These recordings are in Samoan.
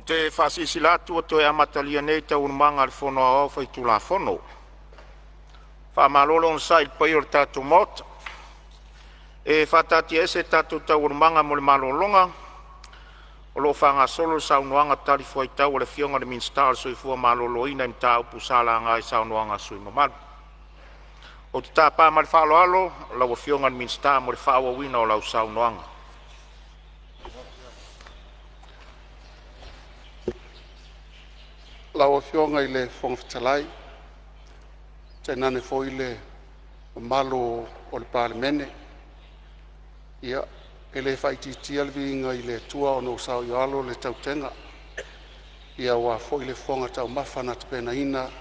te faasilasila atu ua toe amatalia nei Taualumaga a le Fono Aoao Faitulafono. Faamalo le onosai i le paia o le tatou Maota. E faataatiaese tatou Taualumaga mo le malologa o lo o faagasolo le saunoaga talifuaitau a le Afioga i le Minisita o le Soifua Maloloina i mataupu sa laga i saunoaga a sui usufono mamalu. Ou te tapa ma le faaaloalo lau Afioga i le Minisita mo le faaauauina o lau saunoaga. Lau Afioga i le Fofoga Fetalai, tainane foi le mamalu o le Palemene, ia e le faaitiitia le viiga i le Atua ona ua saoialo le tautega aua foi le fofoga taumafa na tapenaina e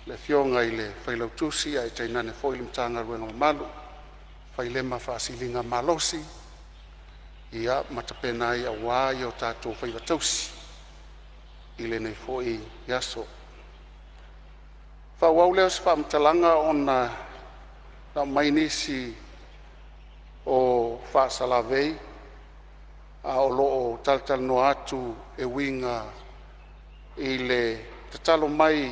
le Afioga i le Failautusi ae tainane foi le Matagaluega mamalu fai lea ma faasiligamalosi ma tapena ai aua o tatou faiva tausi i lenei foi aso. E faaauau lea o se faamatalaga ona na aumai nisi o faasalavei a o lo o talatalanoa atu e uiga i le tatalo mai